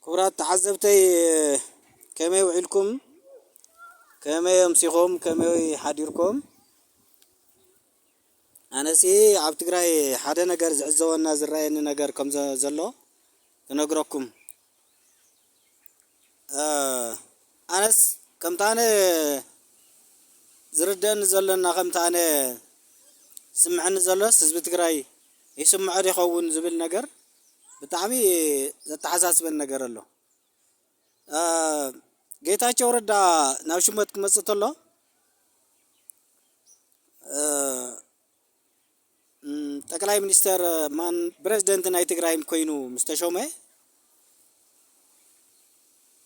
ክቡራት ተዓዘብተይ፣ ከመይ ውዒልኩም? ከመይ ኣምሲኹም? ከመይ ሓዲርኩም? ኣነሲ ኣብ ትግራይ ሓደ ነገር ዝዕዘወና ዝረኣየኒ ነገር ከም ዘ-፣ ዘሎ ክነግረኩም። እ፣ ኣነስ ከምቲ ኣነ ዝርደአኒ ዘሎና፣ ከምቲ ኣነ ዝስምዐኒ ዘሎስ፣ ህዝቢ ትግራይ ይስምዖ ዶ ይኸውን ዝብል ነገር ብጣዕሚ ዘተሓሳስበኒ ነገር ኣሎ። እ፣ ጌታቸው ረዳ ናብ ሽመት ክመጽእ ተሎ፣ እ፣ ም፣ ጠቅላይ ሚኒስተር ማን ፕሬዝደንት ናይ ትግራይ ኮይኑ ምስ ተሾመ፣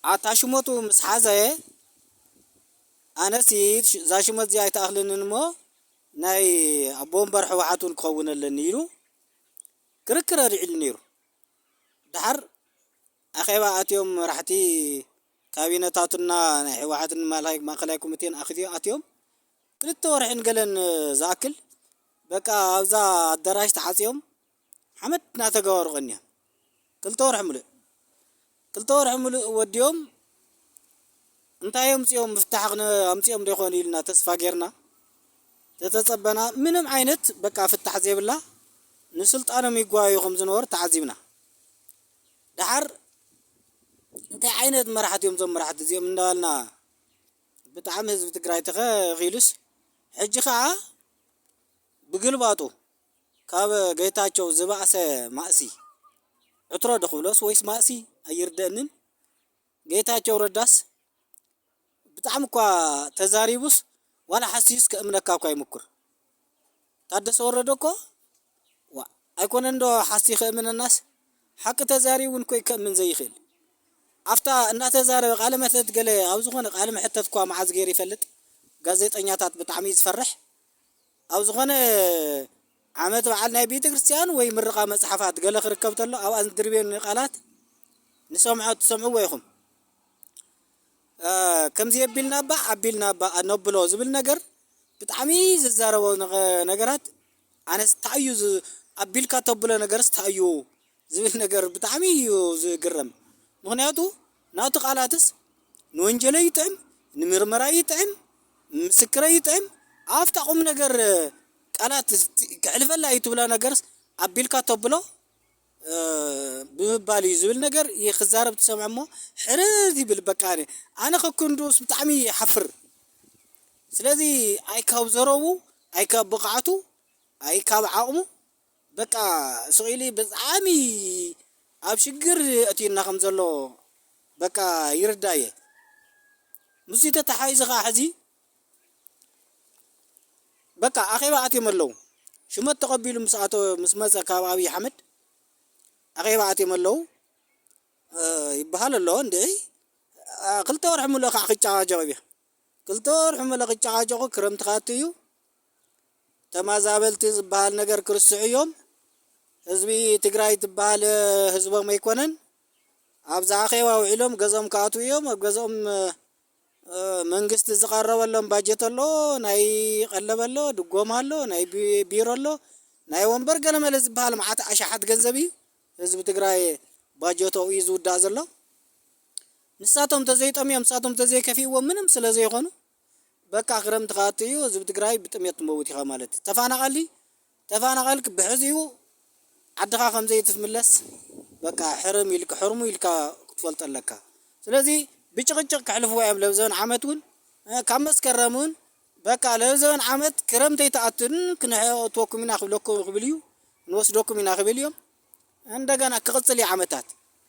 ኣታ ሽመቱ ምስ ሓዘ፣ ኣነሲ እዛ ሽመት እዚኣ ኣይትኣኽልንን እሞ ናይ ኣቦ ወንበር ህወሓት እውን ክኸውን ኣለኒ ኢሉ ክርክር ኣልዒሉ ነይሩ። ደሓር ኣኼባ ኣትዮም መራሕቲ ካቢነታቱና ናይ ህወሓትን ማእኸላይ-፣ ማእኸላይ ኮሚቴን ኣኽትዮ-፣ ኣትዮም ክልተ ወርሕን ገለን ዝኣክል በቃ ኣብዛ ኣዳራሽ ተዓፅዮም ሓመድ እናተገበሩ ቀንዮም። ክልተ ወርሒ ሙሉእ፣ ክልተ ወርሒ ሙሉእ ወዲኦም እንታይ ኣምፅኦም፣ ምፍታሕ ክነ-፣ ኣምፅኦም ዶ ይኾኑ ኢልና ተስፋ ጌርና ተተፀበና፣ ምንም ዓይነት በቃ ፍታሕ ዘይብላ ንስልጣኖም ይጓዩ ከም ዝነበሩ ተዓዚብና። ደሓር እንታይ ዓይነት መራሕቲ እዮም እዞም መራሕቲ እዚኦም እንዳበልና ብጣዕሚ ህዝቢ ትግራይ ተኸኺሉስ፣ ሕጂ ኸዓ ብግልባጡ ካብ ጌታቸው ዝባእሰ ማእሲ፣ ዕትሮ ዶ ክብሎስ ወይስ ማእሲ ኣይርደእንን። ጌታቸው ረዳስ ብጣዕሚ እኳ ተዛሪቡስ ዋላ ሓሲዩስ ከእምነካ እኳ ይምኩር። ታደሰ ወረደ እኮ ዋ፣ ኣይኮነን ዶ ሓሲ ከእምነናስ፣ ሓቂ ተዛሪቡ እውን እኮ እዩ ከእምን ዘይኽእል። ኣብታ እናተዛረበ ቃለ መሕተት ገለ ኣብ ዝኾነ ቃለ መሕተት እኳ መዓዝ ገይሩ ይፈልጥ? ጋዜጠኛታት ብጣዕሚ እዩ ዝፈርሕ። ኣብ ዝኾነ ዓመት በዓል ናይ ቤተ ክርስቲያን ወይ ምርቓ መጽሓፋት ገለ ክርከብ ተሎ ኣብኣ ዝድርብየኒ ቃላት ንሰምዖ፣ ትሰምዕዎ ኢኹም። እ፣ ከምዚ የቢልና እባ፣ ኣቢልና እባ ነብሎ ዝብል ነገር ብጣዕሚ ዝዛረቦ ነገ-፣ ነገራት ኣነስ እንታይ እዩ ዝ-፣ ኣቢልካ ተብሎ ነገርስ እንታይ እዩ ዝብል ነገር ብጣዕሚ እዩ ዝግረም። ምኽንያቱ ናቱ ቃላትስ ንወንጀለይ ይጥዕም፣ ንምርመራ ይጥዕም፣ ምስክረይ ይጥዕም፣ ኣብታ ቁም ነገር ቃላት ክሕልፈላ እዩ ትብላ ነገርስ ኣቢልካ ተብሎ እ፣ ብምባል እዩ ዝብል ነገር ይ-፣ ክዛረብ ትሰምዕ እሞ ሕርር ይብል። በቃ ኣነ፣ ኣነ ከክንዱስ ብጣዕሚ ይሓፍር። ስለዚ ኣይ ካብ ዘረቡ፣ ኣይ ካብ ብቕዓቱ፣ ኣይ ካብ ዓቕሙ፣ በቃ ስቕ ኢሉ ብጣዕሚ ኣብ ሽግር ኣእትዩና ከም ዘሎ በቃ ይርዳእ እየ። ምስዚ ተተሓሒዙ ኸዓ ሕዚ በቃ ኣኼባ ኣትዮም ኣለዉ። ሽመት ተቐቢሉ ምስ ኣቶ-፣ ምስ መጸ ካብ ኣብይ ኣሕመድ ኣኼባ ኣትዮም ኣለዉ፣ እ፣ ይበሃል ኣሎ እንድዒ። እ፣ ክልተ ወርሒ ሙሉእ ከዓ ክጨቓጨቑ እዮም። ክልተ ወርሒ ሙሉእ ክጨቓጨቑ፣ ክረምቲ ክኣቱ እዩ። ተመዛበልቲ ዝበሃል ነገር ክርስዑ እዮም። ህዝቢ ትግራይ ትበሃል ህዝቦም ኣይኮነን። ኣብዚ ኣኼባ ውዒሎም ገዝኦም ክኣትዉ እዮም። ኣብ ገዝኦም፣ እ፣ መንግስቲ ዝቐረበሎም ባጀት ኣሎ፣ ናይ ቀለብ ኣሎ፣ ድጎማ ኣሎ፣ ናይ ቢ-፣ ቢሮ ኣሎ፣ ናይ ወንበር ገለመለ ዝበሃል መዓት ኣሽሓት ገንዘብ እዩ ህዝቢ ትግራይ ባጀቱ እዩ ዝውዳእ ዘሎ። ንሳቶም ተዘይጠምዮም፣ ንሳቶም ተዘይከፊእዎም ምንም ስለ ዘይኾኑ፣ በቃ ክረምቲ ክኣቱ እዩ፣ ህዝቢ ትግራይ ብጥሜት ትመውት ኢኻ ማለት እዩ። ተፋናቐሊ፣ ተፋናቐልክ ብሕዚኡ ዓድኻ ከም ዘይትምለስ በቃ ሕርም ኢልካ፣ ሕርሙ ኢልካ ክትፈልጦ ኣለካ። ስለዚ ብጭቕጭቕ ከሕልፍዎ እዮም ለብዘበን ዓመት እውን፣ እ፣ ካብ መስከረም እውን በቃ ለብዘበን ዓመት ክረምቲ ኣይትኣቱን፣ ክነእትወኩም ኢና ክብለኩም፣ ክብል እዩ፣ ክንወስደኩም ኢና ክብል እዮም። እንደገና ክቕጽል እዩ ዓመታት።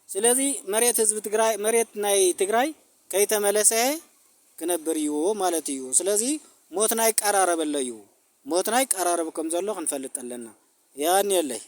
ስለዚ መሬት ህዝቢ ትግራይ፣ መሬት ናይ ትግራይ ከይተመለሰ ክነብር እዩ ማለት እዩ። ስለዚ ሞትና ይቀራረብ ኣሎ እዩ። ሞትና ይቀራረብ ከም ዘሎ ክንፈልጥ ኣለና። የቐንየለይ።